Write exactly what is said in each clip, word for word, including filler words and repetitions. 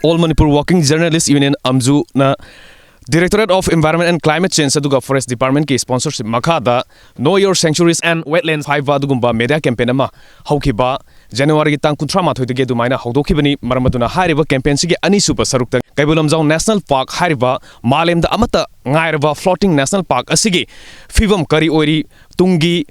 All Manipur Working Journalist Union, ꯑꯝꯖꯨꯅ Directorate of Environment and Climate Change ꯑꯗꯨꯒ Forest Departmentꯀꯤ sponsorship ꯃꯈꯥꯗ Know Your Sanctuaries and Wetlands ꯍꯥꯏꯕ ꯑꯗꯨꯒꯨꯝꯕ media campaign ꯑꯃ ꯍꯧꯈꯤꯕ Januaryꯒꯤ ꯇꯥꯡ ꯀꯨꯟꯊ꯭ꯔꯥ ꯃꯥꯊꯣꯏꯗꯒꯤ ꯑꯗꯨꯃꯥꯏꯅ ꯍꯧꯗꯣꯛꯈꯤꯕꯅꯤ꯫ ꯃꯔꯝ ꯑꯗꯨꯅ ꯍꯥꯏꯔꯤꯕ campaignꯁꯤꯒꯤ ꯑꯅꯤꯁꯨꯕ ꯁꯔꯨꯛꯇ ꯀꯩꯕꯨꯜ ꯂꯝꯖꯥꯎ National Park ꯍꯥꯏꯔꯤꯕ ꯃꯥꯂꯦꯝꯗ ꯑꯃꯠꯇ ꯉꯥꯏꯔꯕ floating national park ꯑꯁꯤꯒꯤ ꯐꯤꯕꯝ ꯀꯔꯤ ꯑꯣꯏꯔꯤ, ꯇꯨꯡꯒꯤ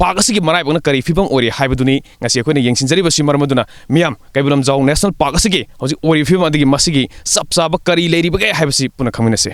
park ꯑꯁꯤꯒꯤ ꯃꯔꯥꯏꯕꯛꯅ ꯀꯔꯤ ꯐꯤꯕꯝ ꯑꯣꯏꯔꯤ ꯍꯥꯏꯕꯗꯨꯅꯤ ꯉꯁꯤ ꯑꯩꯈꯣꯏꯅ ꯌꯦꯡꯁꯤꯟꯖꯔꯤꯕꯁꯤ꯫ ꯃꯔꯝ ꯑꯗꯨꯅ ꯃꯤꯌꯥꯝ, ꯀꯩꯕꯨꯜ ꯂꯝꯖꯥꯎ National Park ꯑꯁꯤꯒꯤ ꯍꯧꯖꯤꯛ ꯑꯣꯏꯔꯤꯕ ꯐꯤꯕꯝ ꯑꯗꯒꯤ ꯃꯁꯤꯒꯤ ꯆꯞ ꯆꯥꯕ ꯀꯔꯤ ꯂꯩꯔꯤꯕꯒꯦ ꯍꯥꯏꯕꯁꯤ ꯄꯨꯟꯅ ꯈꯪꯃꯤꯟꯅꯁꯤ꯫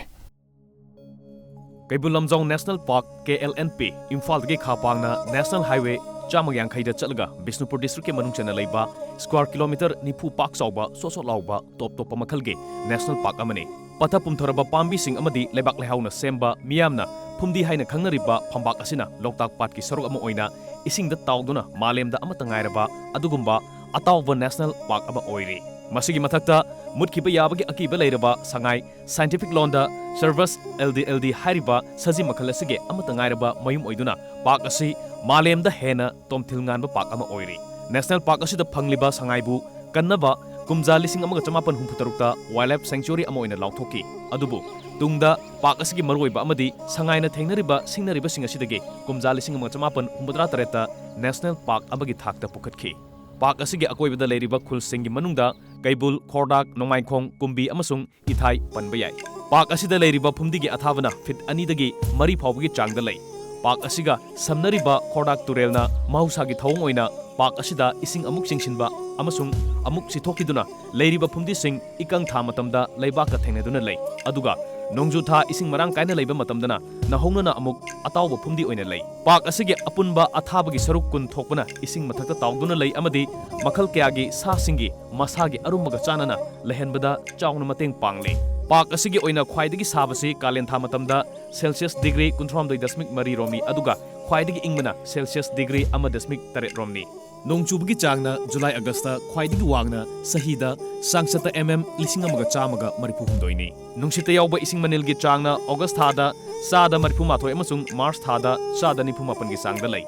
Keibul Lamjao National Park, K L N P, ꯏꯝꯐꯥꯜꯗꯒꯤ ꯈꯥ ꯄꯥꯡꯅ National Highway ꯆꯥꯝꯃꯒ ꯌꯥꯡꯈꯩꯗ ꯆꯠꯂꯒ ꯕꯤꯁꯅꯨꯄꯨꯔ districtꯀꯤ ꯃꯅꯨꯡ ꯆꯟꯅ ꯂꯩꯕ square kilometre ꯅꯤꯐꯨ ꯄꯥꯛ ꯆꯥꯎꯕ, ꯁꯣꯠ ꯁꯣꯠ ꯂꯥꯎꯕ, ꯇꯣꯞ ꯇꯣꯞꯄ ꯃꯈꯜꯒꯤ national park ꯑꯃꯅꯤ꯫ ꯄꯠꯊ ꯄꯨꯝꯊꯔꯕ ꯄꯥꯝꯕꯤꯁꯤꯡ ꯑꯃꯗꯤ ꯂꯩꯕꯥꯛ ꯂꯩꯍꯥꯎꯅ ꯁꯦꯝꯕ, ꯃꯤꯌꯥꯝꯅ ꯐꯨꯝꯗꯤ ꯍꯥꯏꯅ ꯈꯪꯅꯔꯤꯕ ꯐꯝꯕꯥꯛ ꯑꯁꯤꯅ ꯂꯣꯛꯇꯥꯛ ꯄꯥꯠꯀꯤ ꯁꯔꯨꯛ ꯑꯃ ꯑꯣꯏꯅ ꯏꯁꯤꯡꯗ ꯇꯥꯎꯗꯨꯅ ꯃꯥꯂꯦꯝꯗ ꯑꯃꯠꯇ ꯉꯥꯏꯔꯕ ꯑꯗꯨꯒꯨꯝꯕ ꯑꯇꯥꯎꯕ national park ꯑꯃ ꯑꯣꯏꯔꯤ꯫ ꯃꯁꯤꯒꯤ ꯃꯊꯛꯇ ꯃꯨꯠꯈꯤꯕ ꯌꯥꯕꯒꯤ ꯑꯀꯤꯕ ꯂꯩꯔꯕ ꯁꯉꯥꯏ, scientific ꯂꯣꯟꯗ Cervus eldi eldi ꯍꯥꯏꯔꯤꯕ ꯁꯖꯤ ꯃꯈꯜ ꯑꯁꯤꯒꯤ ꯑꯃꯠꯇ ꯉꯥꯏꯔꯕ ꯃꯌꯨꯝ ꯑꯣꯏꯗꯨꯅ park ꯑꯁꯤ ꯃꯥꯂꯦꯝꯗ ꯍꯦꯟꯅ ꯇꯣꯝꯊꯤꯜ ꯉꯥꯟꯕ park ꯑꯃ ꯑꯣꯏꯔꯤ꯫ National Park ꯑꯁꯤꯗ ꯐꯪꯂꯤꯕ ꯁꯉꯥꯏꯕꯨ ꯀꯟꯅꯕ ꯀꯨꯝꯖꯥ ꯂꯤꯁꯤꯡ ꯑꯃꯒ ꯆꯃꯥꯄꯟ ꯍꯨꯝꯐꯨ ꯇꯔꯨꯛꯇ Wildlife Sanctuary ꯑꯃ ꯑꯣꯏꯅ ꯂꯥꯎꯊꯣꯛꯈꯤ꯫ ꯑꯗꯨꯕꯨ ꯇꯨꯡꯗ park ꯑꯁꯤꯒꯤ ꯃꯔꯨꯑꯣꯏꯕ ꯑꯃꯗꯤ ꯁꯉꯥꯏꯅ ꯊꯦꯡꯅꯔꯤꯕ ꯁꯤꯡꯅꯔꯤꯕꯁꯤꯡ ꯑꯁꯤꯗꯒꯤ ꯀꯨꯝꯖꯥ ꯂꯤꯁꯤꯡ ꯑꯃꯒ ꯆꯃꯥꯄꯟ ꯍꯨꯝꯐꯨꯇꯔꯥ ꯇꯔꯦꯠꯇ national park ꯑꯃꯒꯤ ꯊꯥꯛꯇ ꯄꯨꯈꯠꯈꯤ꯫ Park ꯑꯁꯤꯒꯤ ꯑꯀꯣꯏꯕꯗ ꯂꯩꯔꯤꯕ ꯈꯨꯜꯁꯤꯡꯒꯤ ꯃꯅꯨꯡꯗ ꯀꯩꯕꯨꯜ, ꯈꯣꯔꯗꯥꯛ, ꯅꯣꯡꯃꯥꯏꯈꯣꯡ, ꯀꯨꯝꯕꯤ ꯑꯃꯁꯨꯡ ꯏꯊꯥꯏ ꯄꯟꯕ ꯌꯥꯏ꯫ Park ꯑꯁꯤꯗ ꯂꯩꯔꯤꯕ ꯐꯨꯝꯗꯤꯒꯤ ꯑꯊꯥꯕꯅ feet ꯑꯅꯤꯗꯒꯤ ꯃꯔꯤ ꯐꯥꯎꯕꯒꯤ ꯆꯥꯡꯗ ꯂꯩ꯫ Park ꯑꯁꯤꯒ ꯁꯝꯅꯔꯤꯕ ꯈꯣꯔꯗꯥꯛ ꯇꯨꯔꯦꯜꯅ ꯃꯍꯧꯁꯥꯒꯤ ꯊꯧꯑꯣꯡ ꯑꯣꯏꯅ park ꯑꯁꯤꯗ ꯏꯁꯤꯡ ꯑꯃꯨꯛ ꯆꯤꯡꯁꯤꯟꯕ ꯑꯃꯁꯨꯡ ꯑꯃꯨꯛ ꯁꯤꯊꯣꯛꯈꯤꯗꯨꯅ ꯂꯩꯔꯤꯕ ꯐꯨꯝꯗꯤꯁꯤꯡ ꯏꯀꯪ ꯊꯥ ꯃꯇꯝꯗ ꯂꯩꯕꯥꯛꯀ ꯊꯦꯡꯅꯗꯨꯅ ꯂꯩ꯫ ꯑꯗꯨꯒ ꯅꯣꯡꯖꯨ ꯊꯥ ꯏꯁꯤꯡ ꯃꯔꯥꯡ ꯀꯥꯏꯅ ꯂꯩꯕ ꯃꯇꯝꯗꯅ ꯅꯧꯍꯧꯅꯅ ꯑꯃꯨꯛ ꯑꯇꯥꯎꯕ ꯐꯨꯝꯗꯤ ꯑꯣꯏꯅ ꯂꯩ꯫ Park ꯑꯁꯤꯒꯤ ꯑꯄꯨꯟꯕ ꯑꯊꯥꯕꯒꯤ ꯁꯔꯨꯛ ꯀꯨꯟ ꯊꯣꯛꯄꯅ ꯏꯁꯤꯡ ꯃꯊꯛꯇ ꯇꯥꯎꯗꯨꯅ ꯂꯩ ꯑꯃꯗꯤ ꯃꯈꯜ ꯀꯌꯥꯒꯤ ꯁꯥꯁꯤꯡꯒꯤ ꯃꯁꯥꯒꯤ ꯑꯔꯨꯝꯕꯒ ꯆꯥꯟꯅꯅ ꯂꯩꯍꯟꯕꯗ ꯆꯥꯎꯅ ꯃꯇꯦꯡ ꯄꯥꯡꯂꯤ꯫ Park ꯑꯁꯤꯒꯤ ꯑꯣꯏꯅ ꯈ꯭ꯋꯥꯏꯗꯒꯤ ꯁꯥꯕꯁꯤ ꯀꯥꯂꯦꯟ ꯊꯥ ꯃꯇꯝꯗ Celsius degree ꯀꯨꯟꯊ꯭ꯔꯥꯍꯨꯝꯗꯣꯏ ꯗꯁꯃꯤꯛ ꯃꯔꯤ ꯔꯣꯝꯅꯤ, ꯑꯗꯨꯒ ꯈ꯭ꯋꯥꯏꯗꯒꯤ ꯏꯪꯕꯅ Celsius degree ꯑꯃ ꯗꯁꯃꯤꯛ ꯇꯔꯦꯠ ꯔꯣꯝꯅꯤ꯫ ꯅꯣꯡ ꯆꯨꯕꯒꯤ ꯆꯥꯡꯅ July Augustꯇ ꯈ꯭ꯋꯥꯏꯗꯒꯤ ꯋꯥꯡꯅ ꯆꯍꯤꯗ ꯆꯥꯡꯆꯠꯇ M M ꯂꯤꯁꯤꯡ ꯑꯃꯒ ꯆꯥꯝꯃꯒ ꯃꯔꯤꯐꯨ ꯍꯨꯝꯗꯣꯏꯅꯤ꯫ ꯅꯨꯡꯁꯤꯠꯇ ꯌꯥꯎꯕ ꯏꯁꯤꯡ ꯃꯅꯤꯜꯒꯤ ꯆꯥꯡꯅ August ꯊꯥꯗ ꯆꯥꯗ ꯃꯔꯤꯐꯨ ꯃꯥꯊꯣꯏ ꯑꯃꯁꯨꯡ March ꯊꯥꯗ ꯆꯥꯗ ꯅꯤꯐꯨ ꯃꯥꯄꯟꯒꯤ ꯆꯥꯡꯗ ꯂꯩ꯫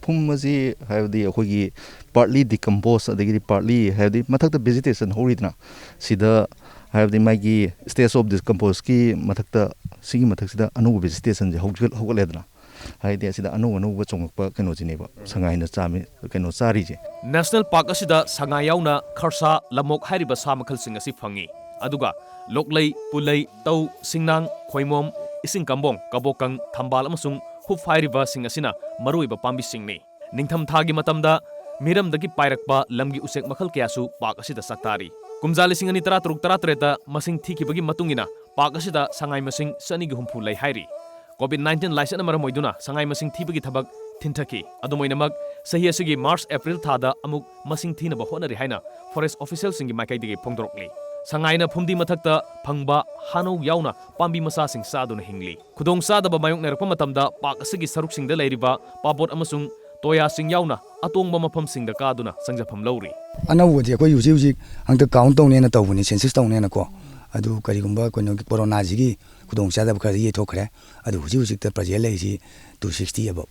ꯐꯨꯝ ꯑꯁꯤ ꯍꯥꯏꯕꯗꯤ ꯑꯩꯈꯣꯏꯒꯤ partly decompose, ꯑꯗꯒꯤꯗꯤ partly ꯍꯥꯏꯕꯗꯤ ꯃꯊꯛꯇ vegetation ꯍꯧꯔꯤꯗꯅ, ꯁꯤꯗ ꯍꯥꯏꯕꯗꯤ ꯃꯥꯒꯤ stage of decomposeꯀꯤ ꯃꯊꯛꯇ, ꯁꯤꯒꯤ ꯃꯊꯛꯁꯤꯗ ꯑꯅꯧꯕ vegetationꯁꯦ ꯍꯧꯒꯠ-, ꯍꯧꯒꯠꯂꯦꯗꯅ꯫ ꯍꯥꯏꯗꯤ ꯑꯁꯤꯗ ꯑꯅꯧ ꯑꯅꯧꯕ ꯆꯣꯡꯉꯛꯄ ꯀꯩꯅꯣꯁꯤꯅꯦꯕ ꯁꯉꯥꯏꯅ ꯆꯥꯃꯤ-, ꯀꯩꯅꯣ ꯆꯥꯔꯤꯁꯦ꯫ ꯅꯦꯁꯅꯦꯜ ꯄꯥꯔꯛ ꯑꯁꯤꯗ ꯁꯉꯥꯏ ꯌꯥꯎꯅ ꯈꯔꯁꯥ, ꯂꯝꯑꯣꯛ ꯍꯥꯏꯔꯤꯕ ꯁꯥ ꯃꯈꯜꯁꯤꯡ ꯑꯁꯤ ꯐꯪꯉꯤ꯫ ꯑꯗꯨꯒ ꯂꯣꯛꯂꯩ, ꯄꯨꯂꯩ, ꯇꯧ, ꯁꯤꯡꯅꯥꯡ, ꯈꯣꯏꯃꯣꯝ, ꯏꯁꯤꯡ ꯀꯝꯕꯣꯡ, ꯀꯕꯣꯀꯪ, ꯊꯝꯕꯥꯜ ꯑꯃꯁꯨꯡ ꯍꯨꯞ ꯍꯥꯏꯔꯤꯕꯁꯤꯡ ꯑꯁꯤꯅ ꯃꯔꯨꯑꯣꯏꯕ ꯄꯥꯝꯕꯤꯁꯤꯡꯅꯤ꯫ ꯅꯤꯡꯊꯝꯊꯥꯒꯤ ꯃꯇꯝꯗ ꯃꯤꯔꯝꯗꯒꯤ ꯄꯥꯏꯔꯛꯄ ꯂꯝꯒꯤ ꯎꯆꯦꯛ ꯃꯈꯜ ꯀꯌꯥꯁꯨ ꯄꯥꯔꯛ ꯑꯁꯤꯗ ꯆꯥꯛꯇꯥꯔꯤ꯫ ꯀꯨꯝꯖꯥ ꯂꯤꯁꯤꯡ ꯑꯅꯤ ꯇꯔꯥꯇꯔꯨꯛ ꯇꯔꯥꯇꯔꯦꯠꯇ ꯃꯁꯤꯡ ꯊꯤꯈꯤꯕꯒꯤ ꯃꯇꯨꯡ ꯏꯟꯅ ꯄꯥꯔꯛ ꯑꯁꯤꯗ ꯁꯉꯥꯏ ꯃꯁꯤꯡ ꯆꯅꯤꯒ ꯍꯨꯝꯐꯨ ꯂꯩ ꯍꯥꯏꯔꯤ꯫ COVID nineteen ꯂꯥꯏꯆꯠꯅ ꯃꯔꯝ ꯑꯣꯏꯗꯨꯅ ꯁꯉꯥꯏ ꯃꯁꯤꯡ ꯊꯤꯕꯒꯤ ꯊꯕꯛ ꯊꯤꯟꯊꯈꯤ꯫ ꯑꯗꯨꯝ ꯑꯣꯏꯅꯃꯛ, ꯆꯍꯤ ꯑꯁꯤꯒꯤ ꯃꯥꯔꯆ, ꯑꯦꯄ꯭ꯔꯤꯜ ꯊꯥꯗ ꯑꯃꯨꯛ ꯃꯁꯤꯡ ꯊꯤꯅꯕ ꯍꯣꯠꯅꯔꯤ ꯍꯥꯏꯅ ꯐꯣꯔꯦꯁ ꯑꯣꯐꯤꯁꯤꯌꯦꯜꯁꯤꯡꯒꯤ ꯃꯥꯏꯀꯩꯗꯒꯤ ꯐꯣꯡꯗꯣꯔꯛꯂꯤ꯫ ꯁꯉꯥꯏꯅ ꯐꯨꯝꯗꯤ ꯃꯊꯛꯇ ꯐꯪꯕ ꯍꯥꯅꯧ ꯌꯥꯎꯅ ꯄꯥꯝꯕꯤ ꯃꯆꯥꯁꯤꯡ ꯆꯥꯗꯨꯅ ꯍꯤꯡꯂꯤ꯫ ꯈꯨꯗꯣꯡꯆꯥꯗꯕ ꯃꯥꯌꯣꯛꯅꯔꯛꯄ ꯃꯇꯝꯗ ꯄꯥꯔꯛ ꯑꯁꯤꯒꯤ ꯁꯔꯨꯛꯁꯤꯡꯗ ꯂꯩꯔꯤꯕ ꯄꯥꯕꯣꯠ ꯑꯃꯁꯨꯡ ꯇꯣꯌꯥꯁꯤꯡ ꯌꯥꯎꯅ ꯑꯇꯣꯡꯕ ꯃꯐꯝꯁꯤꯡꯗ ꯀꯥꯗꯨꯅ ꯆꯪꯖꯐꯝ ꯂꯧꯔꯤ꯫ ꯑꯅꯧꯕꯗꯤ ꯑꯩꯈꯣꯏ ꯍꯧꯖꯤꯛ ꯍꯧꯖꯤꯛ ꯍꯟꯗꯛ ꯀꯥꯎꯟ ꯇꯧꯅꯦꯅ ꯇꯧꯕꯅꯤ, ꯁꯦꯟꯁꯁ ꯇꯧꯅꯦꯅꯀꯣ꯫ ꯑꯗꯨ ꯀꯔꯤꯒꯨꯝꯕ ꯀꯩꯅꯣꯒꯤ ꯀꯣꯔꯣꯅꯥꯁꯤꯒꯤ ꯈꯨꯗꯣꯡꯆꯥꯗꯕ ꯈꯔꯗꯤ ꯌꯩꯊꯣꯛꯈ꯭ꯔꯦ꯫ ꯑꯗꯨ ꯍꯧꯖꯤꯛ ꯍꯧꯖꯤꯛꯇ ꯄ꯭ꯔꯖꯦꯟ ꯂꯩꯔꯤꯁꯤ two sixty above꯫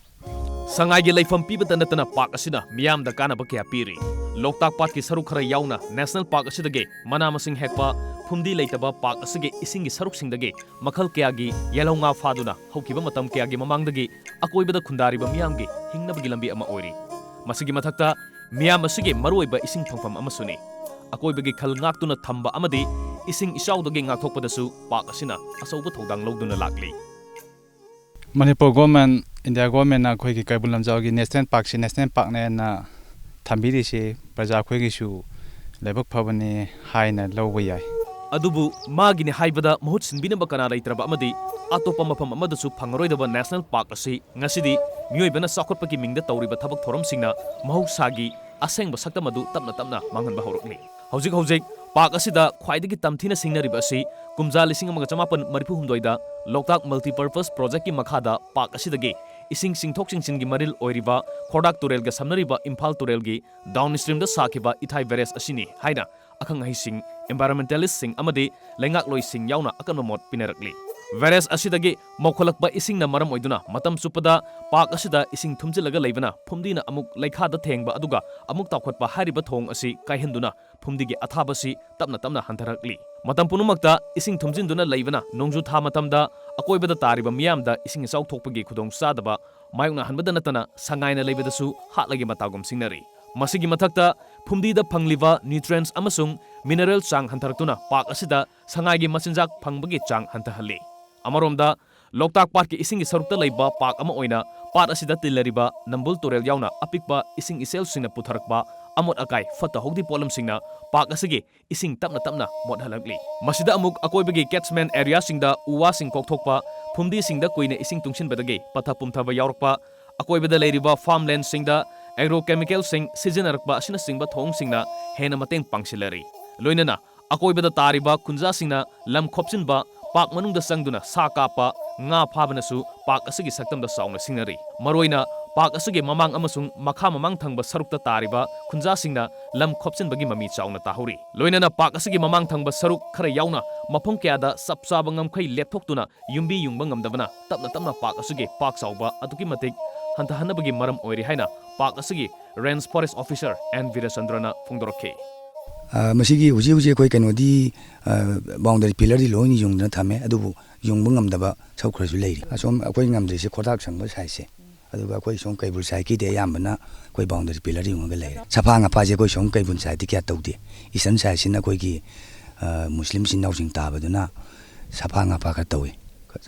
ꯁꯉꯥꯏꯒꯤ ꯂꯩꯐꯝ ꯄꯤꯕꯇ ꯅꯠꯇꯅ ꯄꯥꯔꯛ ꯑꯁꯤꯅ ꯃꯤꯌꯥꯝꯗ ꯀꯥꯟꯅꯕ ꯀꯌꯥ ꯄꯤꯔꯤ꯫ ꯂꯣꯛꯇꯥꯛ ꯄꯥꯠꯀꯤ ꯁꯔꯨꯛ ꯈꯔ ꯌꯥꯎꯅ ꯅꯦꯁꯅꯦꯜ ꯄꯥꯔꯛ ꯑꯁꯤꯗꯒꯤ ꯃꯅꯥ ꯃꯁꯤꯡ ꯍꯦꯛꯄ, ꯐꯨꯝꯗꯤ ꯂꯩꯇꯕ ꯄꯥꯔꯛ ꯑꯁꯤꯒꯤ ꯏꯁꯤꯡꯒꯤ ꯁꯔꯨꯛꯁꯤꯡꯗꯒꯤ ꯃꯈꯜ ꯀꯌꯥꯒꯤ ꯌꯦꯜꯍꯧ ꯉꯥ ꯐꯥꯗꯨꯅ ꯍꯧꯈꯤꯕ ꯃꯇꯝ ꯀꯌꯥꯒꯤ ꯃꯃꯥꯡꯗꯒꯤ ꯑꯀꯣꯏꯕꯗ ꯈꯨꯟꯗꯥꯔꯤꯕ ꯃꯤꯌꯥꯝꯒꯤ ꯍꯤꯡꯅꯕꯒꯤ ꯂꯝꯕꯤ ꯑꯃ ꯑꯣꯏꯔꯤ꯫ ꯃꯁꯤꯒꯤ ꯃꯊꯛꯇ, ꯃꯤꯌꯥꯝ ꯑꯁꯤꯒꯤ ꯃꯔꯨꯑꯣꯏꯕ ꯏꯁꯤꯡ ꯐꯪꯐꯝ ꯑꯃꯁꯨꯅꯤ꯫ ꯑꯀꯣꯏꯕꯒꯤ ꯈꯜ ꯉꯥꯛꯇꯨꯅ ꯊꯝꯕ ꯑꯃꯗꯤ ꯏꯁꯤꯡ ꯏꯆꯥꯎꯗꯒꯤ ꯉꯥꯛꯊꯣꯛꯄꯗꯁꯨ ꯄꯥꯔꯛ ꯑꯁꯤꯅ ꯑꯆꯧꯕ ꯊꯧꯗꯥꯡ ꯂꯧꯗꯨꯅ ꯂꯥꯛꯂꯤ꯫ ꯃꯅꯤꯄꯨꯔ ꯒꯣꯔꯃꯦꯟ, ꯏꯟꯗꯤꯌꯥ ꯒꯣꯔꯃꯦꯟꯅ ꯑꯩꯈꯣꯏꯒꯤ ꯀꯩꯕꯨꯜ ꯂꯝꯖꯥꯎꯒꯤ ꯅꯦꯁꯅꯦꯜ ꯄꯥꯔꯛꯁꯤ ꯅꯦꯁꯅꯦꯜ ꯄꯥꯔꯛꯅꯦꯅ ꯊꯝꯕꯤꯔꯤꯁꯤ ꯄ꯭ꯔꯖꯥ ꯑꯩꯈꯣꯏꯒꯤꯁꯨ ꯂꯥꯏꯕꯛ ꯐꯕꯅꯤ ꯍꯥꯏꯅ ꯂꯧꯕ ꯌꯥꯏ꯫ ꯑꯗꯨꯕꯨ ꯃꯥꯒꯤꯅꯤ ꯍꯥꯏꯕꯗ ꯃꯍꯨꯠ ꯁꯤꯟꯕꯤꯅꯕ ꯀꯅꯥ ꯂꯩꯇ꯭ꯔꯕ ꯑꯃꯗꯤ ꯑꯇꯣꯞꯄ ꯃꯐꯝ ꯑꯃꯗꯁꯨ ꯐꯪꯉꯔꯣꯏꯗꯕ ꯅꯦꯁꯅꯦꯜ ꯄꯥꯔꯛ ꯑꯁꯤ ꯉꯁꯤꯗꯤ ꯃꯤꯑꯣꯏꯕꯅ ꯆꯥꯎꯈꯠꯄꯒꯤ ꯃꯤꯡꯗ ꯇꯧꯔꯤꯕ ꯊꯕꯛ ꯊꯧꯔꯝꯁꯤꯡꯅ ꯃꯍꯧꯁꯥꯒꯤ ꯑꯁꯦꯡꯕ ꯁꯛꯇꯝ ꯑꯗꯨ ꯇꯞꯅ ꯇꯞꯅ ꯃꯥꯡꯍꯟꯕ ꯍꯧꯔꯛꯂꯤ꯫ ꯍꯧꯖꯤꯛ ꯍꯧꯖꯤꯛ ꯄꯥꯔꯛ ꯑꯁꯤꯗ ꯈ꯭ꯋꯥꯏꯗꯒꯤ ꯇꯝꯊꯤꯅ ꯁꯤꯡꯅꯔꯤꯕ ꯑꯁꯤ ꯀꯨꯝꯖꯥ ꯂꯤꯁꯤꯡ ꯑꯃꯒ ꯆꯃꯥꯄꯟ ꯃꯔꯤꯐꯨ ꯍꯨꯝꯗꯣꯏꯗ ꯂꯣꯛꯇꯥꯛ ꯃꯜꯇꯤꯄꯔꯄꯁ ꯄ꯭ꯔꯣꯖꯦꯛꯀꯤ ꯃꯈꯥꯗ ꯄꯥꯔꯛ ꯑꯁꯤꯗꯒꯤ ꯏꯁꯤꯡ ꯆꯤꯡꯊꯣꯛ ꯆꯤꯡꯁꯤꯟꯒꯤ ꯃꯔꯤꯜ ꯑꯣꯏꯔꯤꯕ ꯈꯣꯔꯗꯥꯛ ꯇꯨꯔꯦꯜꯒ ꯁꯝꯅꯔꯤꯕ ꯏꯝꯐꯥꯜ ꯇꯨꯔꯦꯜꯒꯤ ꯗꯥꯎꯟ ꯁ꯭ꯇ꯭ꯔꯤꯝꯗ ꯁꯥꯈꯤꯕ ꯏꯊꯥꯏ ꯕꯦꯔꯦꯖ ꯑꯁꯤꯅꯤ ꯍꯥꯏꯅ ꯑꯈꯪ ꯑꯍꯩꯁꯤꯡ, ꯏꯟꯚꯥꯏꯔꯣꯟꯃꯦꯟꯇꯦꯂꯤꯁꯁꯤꯡ ꯑꯃꯗꯤ ꯂꯩꯉꯥꯛꯂꯣꯏꯁꯤꯡ ꯌꯥꯎꯅ ꯑꯀꯟꯕ ꯃꯣꯠ ꯄꯤꯅꯔꯛꯂꯤ꯫ ꯕꯦꯔꯦꯖ ꯑꯁꯤꯗꯒꯤ ꯃꯧꯈꯠꯂꯛꯄ ꯏꯁꯤꯡꯅ ꯃꯔꯝ ꯑꯣꯏꯗꯨꯅ ꯃꯇꯝ ꯆꯨꯞꯄꯗ ꯄꯥꯔꯛ ꯑꯁꯤꯗ ꯏꯁꯤꯡ ꯊꯨꯝꯖꯤꯜꯂꯒ ꯂꯩꯕꯅ ꯐꯨꯝꯗꯤꯅ ꯑꯃꯨꯛ ꯂꯩꯈꯥꯗ ꯊꯦꯡꯕ ꯑꯗꯨꯒ ꯑꯃꯨꯛ ꯇꯥꯎꯈꯠꯄ ꯍꯥꯏꯔꯤꯕ ꯊꯧꯑꯣꯡ ꯑꯁꯤ ꯀꯥꯏꯍꯟꯗꯨꯅ ꯐꯨꯝꯗꯤꯒꯤ ꯑꯊꯥꯕꯁꯤ ꯇꯞꯅ ꯇꯞꯅ ꯍꯟꯊꯔꯛꯂꯤ꯫ ꯃꯇꯝ ꯄꯨꯝꯅꯃꯛꯇ ꯏꯁꯤꯡ ꯊꯨꯝꯖꯤꯟꯗꯨꯅ ꯂꯩꯕꯅ ꯅꯣꯡꯖꯨ ꯊꯥ ꯃꯇꯝꯗ ꯑꯀꯣꯏꯕꯗ ꯇꯥꯔꯤꯕ ꯃꯤꯌꯥꯝꯗ ꯏꯁꯤꯡ ꯏꯆꯥꯎ ꯊꯣꯛꯄꯒꯤ ꯈꯨꯗꯣꯡꯆꯥꯗꯕ ꯃꯥꯌꯣꯛꯅꯍꯟꯕꯗ ꯅꯠꯇꯅ ꯁꯉꯥꯏꯅ ꯂꯩꯕꯗꯁꯨ ꯍꯥꯠꯂꯒꯤ ꯃꯇꯥꯒꯨꯝ ꯁꯤꯡꯅꯔꯤ꯫ ꯃꯁꯤꯒꯤ ꯃꯊꯛꯇ ꯐꯨꯝꯗꯤꯗ ꯐꯪꯂꯤꯕ nutrients ꯑꯃꯁꯨꯡ mineral ꯆꯥꯡ ꯍꯟꯊꯔꯛꯇꯨꯅ ꯄꯥꯔꯛ ꯑꯁꯤꯗ ꯁꯉꯥꯏꯒꯤ ꯃꯆꯤꯟꯖꯥꯛ ꯐꯪꯕꯒꯤ ꯆꯥꯡ ꯍꯟꯊꯍꯜꯂꯤ꯫ ꯑꯃꯔꯣꯝꯗ, ꯂꯣꯛꯇꯥꯛ ꯄꯥꯠꯀꯤ ꯏꯁꯤꯡꯒꯤ ꯁꯔꯨꯛꯇ ꯂꯩꯕ ꯄꯥꯔꯛ ꯑꯃ ꯑꯣꯏꯅ ꯄꯥꯠ ꯑꯁꯤꯗ ꯇꯤꯜꯂꯔꯤꯕ ꯅꯝꯕꯨꯜ ꯇꯨꯔꯦꯜ ꯌꯥꯎꯅ ꯑꯄꯤꯛꯄ ꯏꯁꯤꯡ ꯏꯆꯦꯜꯁꯤꯡꯅ ꯄꯨꯊꯔꯛꯄ ꯑꯃꯣꯠ ꯑꯀꯥꯏ ꯐꯠꯇ ꯍꯥꯎꯗꯤ ꯄꯣꯠꯂꯝꯁꯤꯡꯅ ꯄꯥꯔꯛ ꯑꯁꯤꯒꯤ ꯏꯁꯤꯡ ꯇꯞꯅ ꯇꯞꯅ ꯃꯣꯠꯍꯜꯂꯛꯂꯤ꯫ ꯃꯁꯤꯗ ꯑꯃꯨꯛ ꯑꯀꯣꯏꯕꯒꯤ catchment areaꯁꯤꯡꯗ ꯎ ꯋꯥꯁꯤꯡ ꯀꯣꯛꯊꯣꯛꯄ, ꯐꯨꯝꯗꯤꯁꯤꯡꯗ ꯀꯨꯏꯅ ꯏꯁꯤꯡ ꯇꯨꯡꯁꯤꯟꯕꯗꯒꯤ ꯄꯠꯊ ꯄꯨꯝꯊꯕ ꯌꯥꯎꯔꯛꯄ, ꯑꯀꯣꯏꯕꯗ ꯂꯩꯔꯤꯕ farmlandꯁꯤꯡꯗ agrochemicalꯁꯤꯡ ꯁꯤꯖꯤꯟꯅꯔꯛꯄ ꯑꯁꯤꯅꯆꯤꯡꯕ ꯊꯧꯑꯣꯡꯁꯤꯡꯅ ꯍꯦꯟꯅ ꯃꯇꯦꯡ ꯄꯥꯡꯁꯤꯜꯂꯔꯤ꯫ ꯂꯣꯏꯅꯅ ꯑꯀꯣꯏꯕꯗ ꯇꯥꯔꯤꯕ ꯈꯨꯟꯖꯥꯁꯤꯡꯅ ꯂꯝ ꯈꯣꯞꯆꯤꯟꯕ, ꯄꯥꯔꯛ ꯃꯅꯨꯡꯗ ꯆꯪꯗꯨꯅ ꯁꯥ ꯀꯥꯞꯄ, ꯉꯥ ꯐꯥꯕꯅꯁꯨ ꯄꯥꯔꯛ ꯑꯁꯤꯒꯤ ꯁꯛꯇꯝꯗ ꯆꯥꯎꯅ ꯁꯤꯡꯅꯔꯤ꯫ ꯃꯔꯨꯑꯣꯏꯅ ꯄꯥꯔꯛ ꯑꯁꯤꯒꯤ ꯃꯃꯥꯡ ꯑꯃꯁꯨꯡ ꯃꯈꯥ ꯃꯃꯥꯡ ꯊꯪꯕ ꯁꯔꯨꯛꯇ ꯇꯥꯔꯤꯕ ꯈꯨꯟꯖꯥꯁꯤꯡꯅ ꯂꯝ ꯈꯣꯞꯆꯤꯟꯕꯒꯤ ꯃꯃꯤ ꯆꯥꯎꯅ ꯇꯥꯍꯧꯔꯤ꯫ ꯂꯣꯏꯅꯅ ꯄꯥꯔꯛ ꯑꯁꯤꯒꯤ ꯃꯃꯥꯡ ꯊꯪꯕ ꯁꯔꯨꯛ ꯈꯔ ꯌꯥꯎꯅ ꯃꯐꯝ ꯀꯌꯥꯗ ꯆꯞ ꯆꯥꯕ ꯉꯝꯈꯩ ꯂꯦꯞꯊꯣꯛꯇꯨꯅ ꯌꯨꯝꯕꯤ ꯌꯨꯡꯕ ꯉꯝꯗꯕꯅ ꯇꯞꯅ ꯇꯞꯅ ꯄꯥꯔꯛ ꯑꯁꯤꯒꯤ ꯄꯥꯛ ꯆꯥꯎꯕ ꯑꯗꯨꯛꯀꯤ ꯃꯇꯤꯛ ꯍꯟꯊꯍꯟꯅꯕꯒꯤ ꯃꯔꯝ ꯑꯣꯏꯔꯤ ꯍꯥꯏꯅ ꯄꯥꯔꯛ ꯑꯁꯤꯒꯤ Range Forest Officer ꯑꯦꯟ ꯕꯤꯔꯦꯆꯟꯗ꯭ꯔꯅ ꯐꯣꯡꯗꯣꯔꯛꯈꯤ꯫ ꯑ, ꯃꯁꯤꯒꯤ ꯍꯧꯖꯤꯛ ꯍꯧꯖꯤꯛ ꯑꯩꯈꯣꯏ ꯀꯩꯅꯣꯗꯤ, ꯑ, boundary pillarꯗꯤ ꯂꯣꯏꯅ ꯌꯨꯡꯗꯨꯅ ꯊꯝꯃꯦ, ꯑꯗꯨꯕꯨ ꯌꯨꯡꯕ ꯉꯝꯗꯕ ꯁꯔꯨꯛ ꯈꯔꯁꯨ ꯂꯩꯔꯤ꯫ ꯑꯁꯣꯝ ꯑꯩꯈꯣꯏ ꯉꯝꯗ꯭ꯔꯤꯁꯦ ꯈꯣꯔꯗꯥꯛ ꯁꯪꯕ sideꯁꯦ, ꯑꯗꯨꯒ ꯑꯩꯈꯣꯏ ꯁꯣꯝ ꯀꯩꯕꯨꯜ sideꯀꯤꯗꯤ ꯑꯌꯥꯝꯕꯅ ꯑꯩꯈꯣꯏ boundary pillar ꯌꯨꯡꯉꯒ ꯂꯩꯔꯦ꯫ ꯁꯐꯥ ꯉꯐꯥꯁꯦ ꯑꯩꯈꯣꯏ ꯁꯣꯝ ꯀꯩꯕꯨꯜ sideꯇꯤ ꯀꯌꯥ ꯇꯧꯗꯦ, eastern sideꯁꯤꯅ ꯑꯩꯈꯣꯏꯒꯤ, ꯑ, ꯃꯨꯁꯂꯤꯝ ꯏꯆꯤꯟ ꯏꯅꯥꯎꯁꯤꯡ ꯇꯥꯕꯗꯨꯅ ꯁꯐꯥ ꯉꯐꯥ ꯈꯔ ꯇꯧꯏ꯫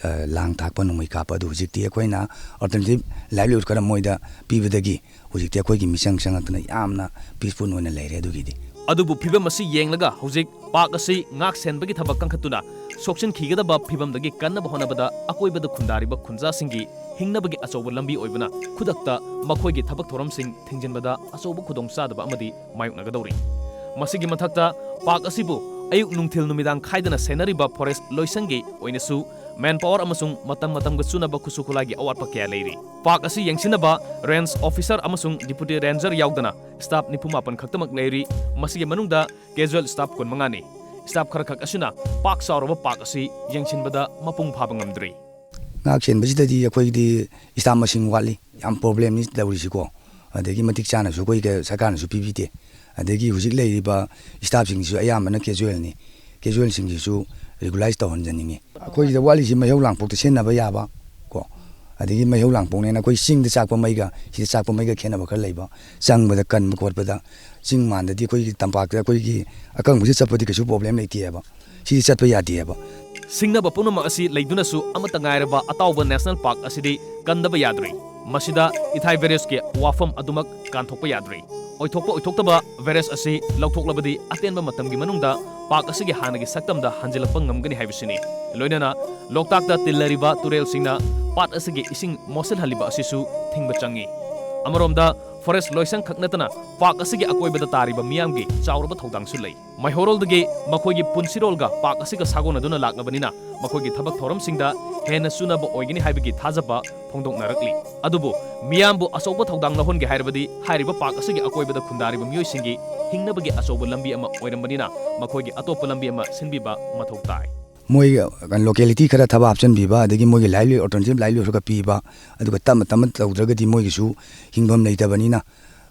ꯑ, ꯂꯥꯡ ꯊꯥꯛꯄ, ꯅꯣꯡꯃꯩ ꯀꯥꯞꯄ, ꯑꯗꯨ ꯍꯧꯖꯤꯛꯇꯤ ꯑꯩꯈꯣꯏꯅ alternative livelihood ꯈꯔ ꯃꯣꯏꯗ ꯄꯤꯕꯗꯒꯤ ꯍꯧꯖꯤꯛꯇꯤ ꯑꯩꯈꯣꯏꯒꯤ ꯃꯤꯆꯪ ꯆꯪꯉꯛꯇꯅ ꯌꯥꯝꯅ peaceful ꯑꯣꯏꯅ ꯂꯩꯔꯦ꯫ ꯑꯗꯨꯒꯤꯗꯤ ꯑꯗꯨꯕꯨ ꯐꯤꯚꯝ ꯑꯁꯤ ꯌꯦꯡꯂꯒ ꯍꯧꯖꯤꯛ ꯄꯥꯔꯛ ꯑꯁꯤ ꯉꯥꯛ ꯁꯦꯟꯕꯒꯤ ꯊꯕꯛ ꯀꯟꯈꯠꯇꯨꯅ ꯁꯣꯛꯆꯤꯟꯈꯤꯒꯗꯕ ꯐꯤꯚꯝꯗꯒꯤ ꯀꯟꯅꯕ ꯍꯣꯠꯅꯕꯗ ꯑꯀꯣꯏꯕꯗ ꯈꯨꯟꯗꯥꯔꯤꯕ ꯈꯨꯟꯖꯥꯁꯤꯡꯒꯤ ꯍꯤꯡꯅꯕꯒꯤ ꯑꯆꯧꯕ ꯂꯝꯕꯤ ꯑꯣꯏꯕꯅ ꯈꯨꯗꯛꯇ ꯃꯈꯣꯏꯒꯤ ꯊꯕꯛ ꯊꯧꯔꯝꯁꯤꯡ ꯊꯤꯡꯖꯤꯟꯕꯗ ꯑꯆꯧꯕ ꯈꯨꯗꯣꯡꯆꯥꯗꯕ ꯑꯃꯗꯤ ꯃꯥꯌꯣꯛꯅꯒꯗꯧꯔꯤ꯫ ꯃꯁꯤꯒꯤ ꯃꯊꯛꯇ ꯄꯥꯔꯛ ꯑꯁꯤꯕꯨ ꯑꯌꯨꯛ ꯅꯨꯡꯊꯤꯜ ꯅꯨꯃꯤꯗꯥꯡ ꯈꯥꯏꯗꯅ ꯁꯦꯟꯅꯔꯤꯕ forest ꯂꯣꯏꯁꯪꯒꯤ ꯑꯣꯏꯅꯁꯨ manpower ꯑꯃꯁꯨꯡ ꯃꯇꯝ ꯃꯇꯝꯒ ꯆꯨꯅꯕ ꯈꯨꯠꯁꯨ ꯈꯨꯠꯂꯥꯏꯒꯤ ꯑꯋꯥꯠꯄ ꯀꯌꯥ ꯂꯩꯔꯤ꯫ ꯄꯥꯔꯛ ꯑꯁꯤ ꯌꯦꯡꯁꯤꯟꯅꯕ range officer ꯑꯃꯁꯨꯡ deputy ranger ꯌꯥꯎꯗꯅ staff ꯅꯤꯐꯨ ꯃꯥꯄꯟ ꯈꯛꯇꯃꯛ ꯂꯩꯔꯤ꯫ ꯃꯁꯤꯒꯤ ꯃꯅꯨꯡꯗ casual staff ꯀꯨꯟꯃꯉꯥꯅꯤ꯫ staff ꯈꯔꯈꯛ ꯑꯁꯤꯅ ꯄꯥꯛ ꯆꯥꯎꯔꯕ park ꯑꯁꯤ ꯌꯦꯡꯁꯤꯟꯕꯗ ꯃꯄꯨꯡ ꯐꯥꯕ ꯉꯝꯗ꯭ꯔꯤ꯫ ꯉꯥꯛ ꯁꯦꯟꯕꯁꯤꯗꯗꯤ ꯑꯩꯈꯣꯏꯒꯤꯗꯤ staff ꯃꯁꯤꯡ ꯋꯥꯠꯂꯤ, ꯌꯥꯝ problemꯅꯤ ꯇꯧꯔꯤꯁꯤꯀꯣ꯫ ꯑꯗꯒꯤ ꯃꯇꯤꯛ ꯆꯥꯅꯁꯨ ꯑꯩꯈꯣꯏꯗ ꯁꯔꯀꯥꯔꯅꯁꯨ ꯄꯤꯕꯤꯗꯦ꯫ ꯑꯗꯒꯤ ꯍꯧꯖꯤꯛ ꯂꯩꯔꯤꯕ staffꯁꯤꯡꯁꯤꯁꯨ ꯑꯌꯥꯝꯕꯅ casualꯅꯤ꯫ Casualꯁꯤꯡꯁꯤꯁꯨ regularize ꯇꯧꯍꯟꯖꯅꯤꯡꯉꯤ꯫ ꯑꯩꯈꯣꯏꯒꯤꯗ ꯋꯥꯠꯂꯤꯁꯤ ꯃꯩꯍꯧ ꯂꯥꯡꯄꯣꯛꯇ ꯁꯤꯖꯤꯟꯅꯕ ꯌꯥꯕ ꯀꯣ, ꯑꯗꯒꯤ ꯃꯩꯍꯧ ꯂꯥꯡꯄꯣꯛꯅꯦꯅ ꯑꯩꯈꯣꯏ ꯆꯤꯡꯗ ꯆꯥꯛꯄ ꯃꯩꯒ ꯁꯤꯗ ꯆꯥꯛꯄ ꯃꯩꯒ ꯈꯦꯠꯅꯕ ꯈꯔ ꯂꯩꯕ, ꯆꯪꯕꯗ ꯀꯟꯕ ꯈꯣꯠꯄꯗ꯫ ꯆꯤꯡ ꯃꯥꯟꯗꯗꯤ ꯑꯩꯈꯣꯏꯒꯤ ꯇꯝꯄꯥꯛꯇ ꯑꯩꯈꯣꯏꯒꯤ ꯑꯀꯪꯕꯁꯤ ꯆꯠꯄꯗꯤ ꯀꯩꯁꯨ problem ꯂꯩꯇꯦꯕ, ꯁꯤꯗꯤ ꯆꯠꯄ ꯌꯥꯗꯦꯕ꯫ ꯁꯤꯡꯅꯕ ꯄꯨꯝꯅꯃꯛ ꯑꯁꯤ ꯂꯩꯗꯨꯅꯁꯨ ꯑꯃꯠꯇ ꯉꯥꯏꯔꯕ ꯑꯇꯥꯎꯕ national park ꯑꯁꯤꯗꯤ ꯀꯟꯗꯕ ꯌꯥꯗ꯭ꯔꯤ꯫ ꯃꯁꯤꯗ ꯏꯊꯥꯏ virusꯀꯤ ꯋꯥꯐꯝ ꯑꯗꯨꯃꯛ ꯀꯥꯟꯊꯣꯛꯄ ꯌꯥꯗ꯭ꯔꯤ꯫ ꯑꯣꯏꯊꯣꯛꯄ ꯑꯣꯏꯊꯣꯛꯇꯕ virus ꯑꯁꯤ ꯂꯧꯊꯣꯛꯂꯕꯗꯤ ꯑꯇꯦꯟꯕ ꯃꯇꯝꯒꯤ ꯃꯅꯨꯡꯗ park ꯑꯁꯤꯒꯤ ꯍꯥꯟꯅꯒꯤ ꯁꯛꯇꯝꯗ ꯍꯟꯖꯤꯜꯂꯛꯄ ꯉꯝꯒꯅꯤ ꯍꯥꯏꯕꯁꯤꯅꯤ꯫ ꯂꯣꯏꯅꯅ ꯂꯣꯛꯇꯥꯛꯇ ꯇꯤꯜꯂꯔꯤꯕ ꯇꯨꯔꯦꯜꯁꯤꯡꯅ ꯄꯥꯠ ꯑꯁꯤꯒꯤ ꯏꯁꯤꯡ ꯃꯣꯠꯁꯤꯜꯍꯜꯂꯤꯕ ꯑꯁꯤꯁꯨ ꯊꯤꯡꯕ ꯆꯪꯏ꯫ ꯑꯃꯔꯣꯝꯗ forest ꯂꯣꯏꯁꯪ ꯈꯛ ꯅꯠꯇꯅ park ꯑꯁꯤꯒꯤ ꯑꯀꯣꯏꯕꯗ ꯇꯥꯔꯤꯕ ꯃꯤꯌꯥꯝꯒꯤ ꯆꯥꯎꯔꯕ ꯊꯧꯗꯥꯡꯁꯨ ꯂꯩ꯫ ꯃꯩꯍꯧꯔꯣꯜꯗꯒꯤ ꯃꯈꯣꯏꯒꯤ ꯄꯨꯟꯁꯤꯔꯣꯜꯒ park ꯑꯁꯤꯒ ꯁꯥꯒꯣꯟꯅꯗꯨꯅ ꯂꯥꯛꯂꯕꯅꯤꯅ ꯃꯈꯣꯏꯒꯤ ꯊꯕꯛ ꯊꯧꯔꯝꯁꯤꯡꯗ ꯍꯦꯟꯅ ꯆꯨꯅꯕ ꯑꯣꯏꯒꯅꯤ ꯍꯥꯏꯕꯒꯤ ꯊꯥꯖꯕ ꯐꯣꯡꯗꯣꯛꯅꯔꯛꯂꯤ꯫ ꯑꯗꯨꯕꯨ ꯃꯤꯌꯥꯝꯕꯨ ꯑꯆꯧꯕ ꯊꯧꯗꯥꯡ ꯂꯧꯍꯟꯒꯦ ꯍꯥꯏꯔꯕꯗꯤ ꯍꯥꯏꯔꯤꯕ park ꯑꯁꯤꯒꯤ ꯑꯀꯣꯏꯕꯗ ꯈꯨꯟꯗꯥꯔꯤꯕ ꯃꯤꯑꯣꯏꯁꯤꯡꯒꯤ ꯍꯤꯡꯅꯕꯒꯤ ꯑꯆꯧꯕ ꯂꯝꯕꯤ ꯑꯃ ꯑꯣꯏꯔꯝꯕꯅꯤꯅ ꯃꯈꯣꯏꯒꯤ ꯑꯇꯣꯞꯄ ꯂꯝꯕꯤ ꯑꯃ ꯁꯤꯟꯕꯤꯕ ꯃꯊꯧ ꯇꯥꯏ꯫ ꯃꯣꯏ locality ꯈꯔ ꯊꯕꯛ ꯍꯥꯞꯆꯤꯟꯕꯤꯕ, ꯑꯗꯒꯤ ꯃꯣꯏꯒꯤ livelihood, alternative livelihood ꯈꯔ ꯄꯤꯕ, ꯑꯗꯨꯒ ꯇꯞꯅ ꯇꯞꯅ ꯇꯧꯗ꯭ꯔꯒꯗꯤ ꯃꯣꯏꯒꯤꯁꯨ ꯍꯤꯡꯐꯝ ꯂꯩꯇꯕꯅꯤꯅ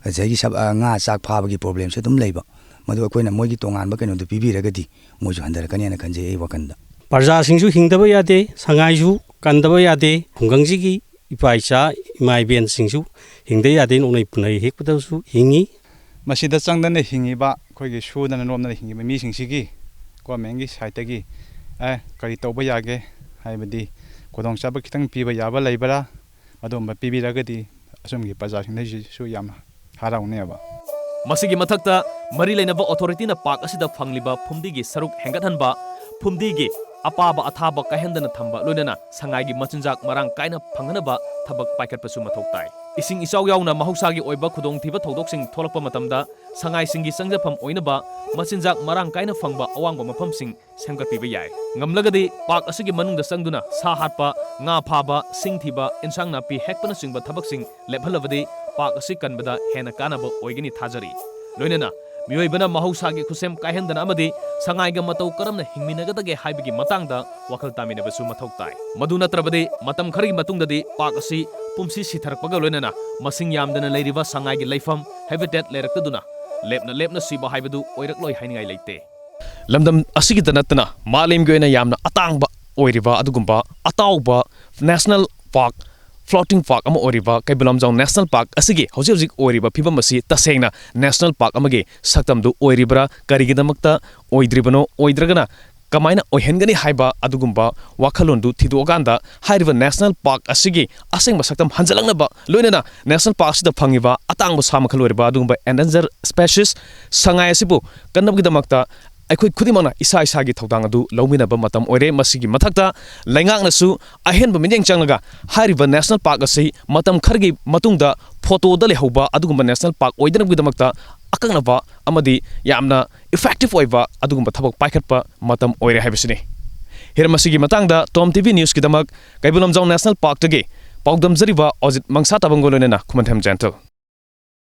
ꯉꯁꯥꯏꯒꯤ ꯁꯞ-, ꯑ, ꯉꯥ ꯆꯥꯛ ꯐꯥꯕꯒꯤ problemꯁꯦ ꯑꯗꯨꯝ ꯂꯩꯕ꯫ ꯃꯗꯨ ꯑꯩꯈꯣꯏꯅ ꯃꯣꯏꯒꯤ ꯇꯣꯉꯥꯟꯕ ꯀꯩꯅꯣꯗꯨ ꯄꯤꯕꯤꯔꯒꯗꯤ ꯃꯣꯏꯁꯨ ꯍꯟꯊꯔꯛꯀꯅꯤ ꯍꯥꯏꯅ ꯈꯟꯖꯩ ꯑꯩ ꯋꯥꯈꯜꯗ꯫ ꯄ꯭ꯔꯖꯥꯁꯤꯡꯁꯨ ꯍꯤꯡꯗꯕ ꯌꯥꯗꯦ, ꯁꯉꯥꯏꯁꯨ ꯀꯟꯗꯕ ꯌꯥꯗꯦ, ꯈꯨꯡꯒꯪꯁꯤꯒꯤ ꯏꯄꯥ ꯏꯆꯥ ꯏꯃꯥ ꯏꯕꯦꯟꯁꯤꯡꯁꯨ ꯍꯤꯡꯗ ꯌꯥꯗꯦ, ꯅꯣꯡꯃꯩ ꯄꯨꯟꯅꯩ ꯍꯦꯛꯄꯗꯁꯨ ꯍꯤꯡꯉꯤ꯫ ꯃꯁꯤꯗ ꯆꯪꯗꯅ ꯍꯤꯡꯉꯤꯕ ꯑꯩꯈꯣꯏꯒꯤ ꯁꯨꯗꯅ ꯅꯣꯝꯗꯅ ꯍꯤꯡꯉꯤꯕ ꯃꯤꯁꯤꯡꯁꯤꯒꯤ governmentꯀꯤ sideꯇꯒꯤ ꯑꯦ ꯀꯔꯤ ꯇꯧꯕ ꯌꯥꯒꯦ ꯍꯥꯏꯕꯗꯤ ꯈꯨꯗꯣꯡꯆꯥꯕ ꯈꯤꯇꯪ ꯄꯤꯕ ꯌꯥꯕ ꯂꯩꯕ꯭ꯔꯥ? ꯑꯗꯨꯒꯨꯝꯕ ꯄꯤꯕꯤꯔꯒꯗꯤ ꯑꯁꯣꯝꯒꯤ ꯄ꯭ꯔꯖꯥꯁꯤꯡꯗꯁꯨ ꯌꯥꯝꯅ ꯍꯔꯥꯎꯅꯦꯕ꯫ ꯃꯁꯤꯒꯤ ꯃꯊꯛꯇ ꯃꯔꯤ ꯂꯩꯅꯕ authorityꯅ park ꯑꯁꯤꯗ ꯐꯪꯂꯤꯕ ꯐꯨꯝꯗꯤꯒꯤ ꯁꯔꯨꯛ ꯍꯦꯟꯒꯠꯍꯟꯕ, ꯐꯨꯝꯗꯤꯒꯤ ꯑꯄꯥꯕ ꯑꯊꯥꯕ ꯀꯥꯏꯍꯟꯗꯅ ꯊꯝꯕ, ꯂꯣꯏꯅꯅ ꯁꯉꯥꯏꯒꯤ ꯃꯆꯤꯟꯖꯥꯛ ꯃꯔꯥꯡ ꯀꯥꯏꯅ ꯐꯪꯍꯟꯅꯕ ꯊꯕꯛ ꯄꯥꯏꯈꯠꯄꯁꯨ ꯃꯊꯧ ꯇꯥꯏ꯫ ꯏꯁꯤꯡ ꯏꯆꯥꯎ ꯌꯥꯎꯅ ꯃꯍꯧꯁꯥꯒꯤ ꯑꯣꯏꯕ ꯈꯨꯗꯣꯡꯊꯤꯕ ꯊꯧꯗꯣꯛꯁꯤꯡ ꯊꯣꯛꯂꯛꯄ ꯃꯇꯝꯗ ꯁꯉꯥꯏꯁꯤꯡꯒꯤ ꯆꯪꯖꯐꯝ ꯑꯣꯏꯅꯕ ꯃꯆꯤꯟꯖꯥꯛ ꯃꯔꯥꯡ ꯀꯥꯏꯅ ꯐꯪꯕ ꯑꯋꯥꯡꯕ ꯃꯐꯝꯁꯤꯡ ꯁꯦꯝꯒꯠꯄꯤꯕ ꯌꯥꯏ꯫ ꯉꯝꯂꯒꯗꯤ park ꯑꯁꯤꯒꯤ ꯃꯅꯨꯡꯗ ꯆꯪꯗꯨꯅ ꯁꯥ ꯍꯥꯠꯄ, ꯉꯥ ꯐꯥꯕ, ꯁꯤꯡ ꯊꯤꯕ, ꯏꯟꯁꯥꯡ ꯅꯥꯄꯤ ꯍꯦꯛꯄꯅꯆꯤꯡꯕ ꯊꯕꯛꯁꯤꯡ ꯂꯦꯞꯍꯜꯂꯕꯗꯤ park ꯑꯁꯤ ꯀꯟꯕꯗ ꯍꯦꯟꯅ ꯀꯥꯟꯅꯕ ꯑꯣꯏꯒꯅꯤ ꯊꯥꯖꯔꯤ꯫ ꯂꯣꯏꯅꯅ ꯃꯤꯑꯣꯏꯕꯅ ꯃꯍꯧꯁꯥꯒꯤ ꯈꯨꯠꯁꯦꯝ ꯀꯥꯏꯍꯟꯗꯅ ꯑꯃꯗꯤ ꯁꯉꯥꯏꯒ ꯃꯇꯧ ꯀꯔꯝꯅ ꯍꯤꯡꯃꯤꯟꯅꯒꯗꯒꯦ ꯍꯥꯏꯕꯒꯤ ꯃꯇꯥꯡꯗ ꯋꯥꯈꯜ ꯇꯥꯃꯤꯟꯅꯕꯁꯨ ꯃꯊꯧ ꯇꯥꯏ꯫ ꯃꯗꯨ ꯅꯠꯇ꯭ꯔꯕꯗꯤ ꯃꯇꯝ ꯈꯔꯒꯤ ꯃꯇꯨꯡꯗꯗꯤ ꯄꯥꯛ ꯑꯁꯤ ꯄꯨꯝꯁꯤ ꯁꯤꯊꯔꯛꯄꯒ ꯂꯣꯏꯅꯅ ꯃꯁꯤꯡ ꯌꯥꯝꯗꯅ ꯂꯩꯔꯤꯕ ꯁꯉꯥꯏꯒꯤ ꯂꯩꯐꯝ, habitat, ꯂꯩꯔꯛꯇꯗꯨꯅ ꯂꯦꯞꯅ ꯂꯦꯞꯅ ꯁꯤꯕ ꯍꯥꯏꯕꯗꯨ ꯑꯣꯏꯔꯛꯂꯣꯏ ꯍꯥꯏꯅꯤꯡꯉꯥꯏ ꯂꯩꯇꯦ꯫ ꯂꯝꯗꯝ ꯑꯁꯤꯒꯤꯗ ꯅꯠꯇꯅ ꯃꯥꯂꯦꯝꯒꯤ ꯑꯣꯏꯅ ꯌꯥꯝꯅ ꯑꯇꯥꯡꯕ ꯑꯣꯏꯔꯤꯕ ꯑꯗꯨꯒꯨꯝꯕ ꯑꯇꯥꯎꯕ national park, floating park ꯑꯃ ꯑꯣꯏꯔꯤꯕ ꯀꯩꯕꯨꯜ ꯂꯝꯖꯥꯎ national park ꯑꯁꯤꯒꯤ ꯍꯧꯖꯤꯛ ꯍꯧꯖꯤꯛ ꯑꯣꯏꯔꯤꯕ ꯐꯤꯕꯝ ꯑꯁꯤ ꯇꯁꯦꯡꯅ national park ꯑꯃꯒꯤ ꯁꯛꯇꯝꯗꯨ ꯑꯣꯏꯔꯤꯕ꯭ꯔꯥ, ꯀꯔꯤꯒꯤꯗꯃꯛꯇ ꯑꯣꯏꯗ꯭ꯔꯤꯕꯅꯣ, ꯑꯣꯏꯗ꯭ꯔꯒꯅ ꯀꯃꯥꯏꯅ ꯑꯣꯏꯍꯟꯒꯅꯤ ꯍꯥꯏꯕ ꯑꯗꯨꯒꯨꯝꯕ ꯋꯥꯈꯜꯂꯣꯟꯗꯨ ꯊꯤꯗꯣꯛꯑꯀꯥꯟꯗ ꯍꯥꯏꯔꯤꯕ national park ꯑꯁꯤꯒꯤ ꯑꯁꯦꯡꯕ ꯁꯛꯇꯝ ꯍꯟꯖꯤꯜꯂꯛꯅꯕ, ꯂꯣꯏꯅꯅ national park ꯑꯁꯤꯗ ꯐꯪꯉꯤꯕ ꯑꯇꯥꯡꯕ ꯁꯥ ꯃꯈꯜ ꯑꯣꯏꯔꯤꯕ ꯑꯗꯨꯒꯨꯝꯕ endangered species ꯁꯉꯥꯏ ꯑꯁꯤꯕꯨ ꯀꯟꯅꯕꯒꯤꯗꯃꯛꯇ ꯑꯩꯈꯣꯏ ꯈꯨꯗꯤꯡꯃꯛꯅ ꯏꯁꯥ ꯏꯁꯥꯒꯤ ꯊꯧꯗꯥꯡ ꯑꯗꯨ ꯂꯧꯃꯤꯟꯅꯕ ꯃꯇꯝ ꯑꯣꯏꯔꯦ꯫ ꯃꯁꯤꯒꯤ ꯃꯊꯛꯇ ꯂꯩꯉꯥꯛꯅꯁꯨ ꯑꯍꯦꯟꯕ ꯃꯤꯠꯌꯦꯡ ꯆꯪꯂꯒ ꯍꯥꯏꯔꯤꯕ national park ꯑꯁꯤ ꯃꯇꯝ ꯈꯔꯒꯤ ꯃꯇꯨꯡꯗ photo ꯗ ꯂꯩꯍꯧꯕ ꯑꯗꯨꯒꯨꯝꯕ national park ꯑꯣꯏꯗꯅꯕꯒꯤꯗꯃꯛꯇ ꯑꯀꯛꯅꯕ ꯑꯃꯗꯤ ꯌꯥꯝꯅ effective ꯑꯣꯏꯕ ꯑꯗꯨꯒꯨꯝꯕ ꯊꯕꯛ ꯄꯥꯏꯈꯠꯄ ꯃꯇꯝ ꯑꯣꯏꯔꯦ ꯍꯥꯏꯕꯁꯤꯅꯤ꯫ ꯍꯤꯔꯝ ꯑꯁꯤꯒꯤ ꯃꯇꯥꯡꯗ Tom T V News ꯀꯤꯗꯃꯛ ꯀꯩꯕꯨꯜ ꯂꯝꯖꯥꯎ national park ꯇꯒꯤ ꯄꯥꯎꯗꯝꯖꯔꯤꯕ ꯑꯣꯖꯤꯠ ꯃꯪꯁꯥ ꯇꯥꯕꯪꯒ ꯂꯣꯏꯅꯅ ꯈꯨꯃꯟꯊꯦꯝ ꯖꯦꯟꯇꯜ꯫